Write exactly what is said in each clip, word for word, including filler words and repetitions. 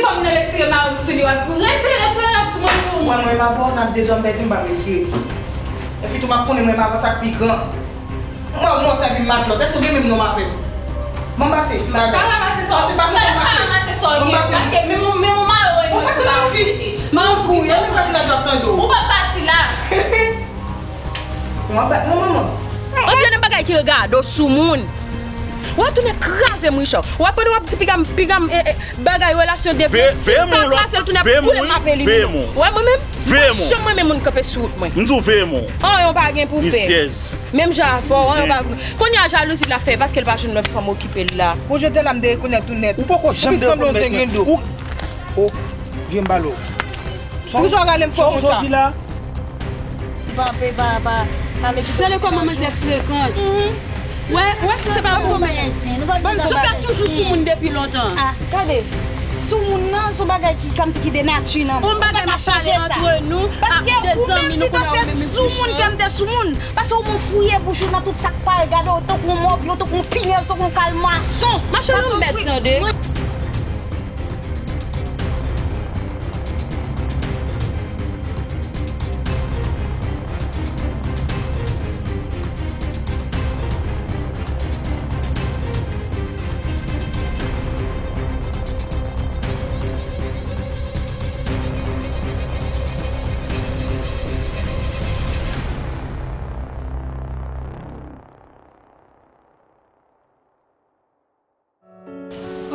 Fanm nan retire mari m sou li, w ap retire, retire, l ap tou mwen sou mwen. Mwen, mwen, m avè w, n ap de zòm pèdi, m p ap retire. Epi tou, m ap konnen mwen, m avè w, sa k pi gran. Mwen, mwen, w sèvi m matlòt. Èske w gen menm non m avè m? Ban m pase. Ou pa ka ranmase sa w gen. Ou pa ka ranmase sa w gen. Ban m pase. Paske menm ou, menm ou mare w, ou pase nan fi. Mwen, ou kouri, ou pase nan djòb tande w. Ou pa pati la. Mwen bat mwen manman. Antre nan bagay ki regade w sou moun. W ap tounen kraze m, Richard. W ap pandan w ap di piga m, piga m, eh, eh, bagay relasyon devlope. Si w pa kraze l tounen boule m ap elimine w. Wè mwen menm, m pa janm renmen moun kanpe sou wout mwen. M di w veye m. Anyen w pa gen pou fè. Menm jan avè w, anyen w pa. Kounye a jalouzi l ap fè paske l pa jwenn lòt fanm okipe l la. Bon, je te la m derekonèt ou nèt. Ou poko janm derekonèt mwen. Ou vye m balo. Poukisa w rale m fò konsa? Sa w di la? Pa, pa, pa, pa, pa met tout. Gade kòman manzè frekan. Wè, wè si se pa yon kòmè. Manzè toujou sou moun depi lontan. Ah, gade, sou moun nan, se yon bagay ki kòmsi ki de nati nan. Yon bagay m ap pale antre nou. Paske ou menm pito se sou moun ke m te sou moun. Paske ou menm fouye bouch ou nan tout sa k pa regade w, tankou yon mòbyo, tankou yon pinyèz, tankou yon kal mason. Mache nou mèt tande.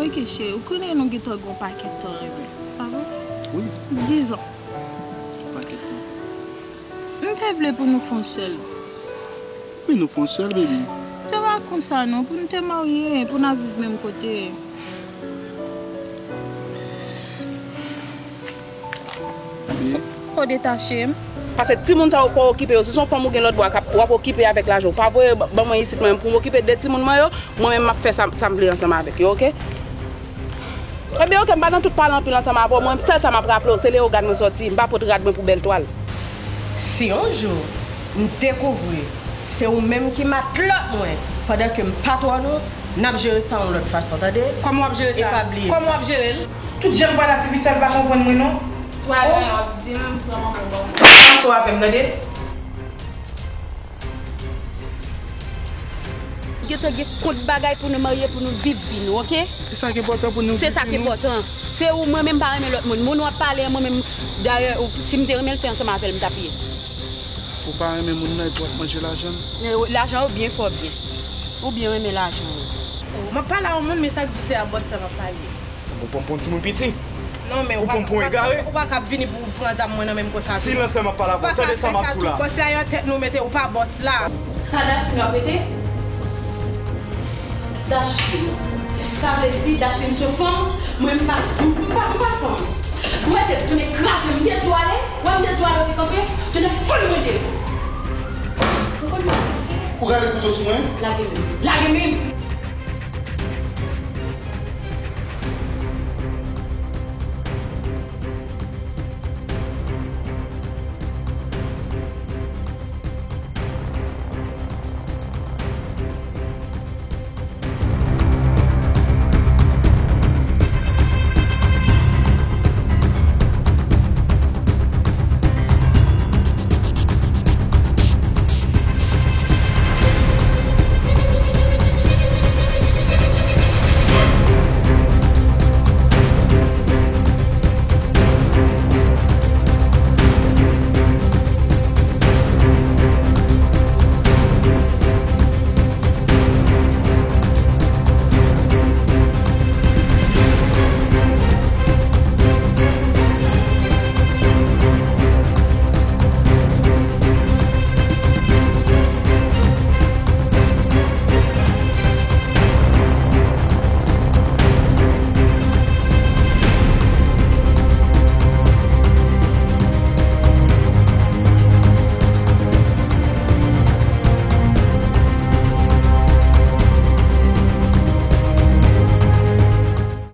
Ok, cheri, ou konnen nou gentan gen yon pakèt tan, pa vre? Wi. Dizon. Yon pakèt tan. M te vle pou nou fè yon sèl. Wi, nou fè yon sèl, baby. Se pa konsa non, pou nou te marye, pou n ap viv menm kote. Fò w detache m. Paske timoun sa yo fò w okipe yo. Si se yon fanm ou gen lòtbò a k ap, w ap okipe avèk lajan w. Pa voye ban mwen isit mwen menm pou m okipe de timoun mwen yo. Mwen menm m ap fè sa, sa m vle ansanm avèk yo, oke? Ebyen, oke, m pa nan tout pale anpil ansanm avè w. Mwen, sèl sa m ap raple w, se Leyogàn mwen sòti. M pa pot rad mwen pou bèl twal. Si yon jou m dekouvri se ou menm ki matlòt mwen, pandan ke m patwòn ou, n ap jere sa yon lòt fason, tande? Kòman w ap jere sa? E pa bliye sa. Kòman w ap jere l? Tout jan m pale ak ti fi sa, l pa konprann mwen non. Swa jan w ap di m, pran manman w ban mwen. Pran sou avè m, tande? Gentan gen kont bagay pou nou marye, pou nou viv vi nou, oke? E sa ki enpòtan pou nou viv vi nou. Se sa ki enpòtan. Se ou, mwen menm pa renmen lòt moun. Moun w ap pale an, mwen menm, dayè, ou, si m te renmen l, se ansanm avè l m t ap ye. Ou pa renmen moun nan epi w ap manje lajan l? E, lajan yo byen fò byen. Ou byen renmen lajan yo. M ap pale a yon moun, men sa k di se a bòs la m ap pale. Ou pran m pou yon timoun piti? Non, men ou pa, ou pa, ou pa ka ap vini pou w pran zam mwen nan men m konsa tou. Silans la m ap pale avè w. Tande sa m ap di w la. Bòs la yon tèt nou mete, ou pa bòs la. A Dachin w ap rete? Dachin. Sa vle di Dachin se fanm, mwen m pa, m pa, m pa fanm. Ou wè tèt tounen kraze m, m te di w ale, wè m te di w ale w te kanpe, tounen fann mwen de. Ou konn sa m di? Ou gade kouto sou mwen? Lage men m. Lage men m!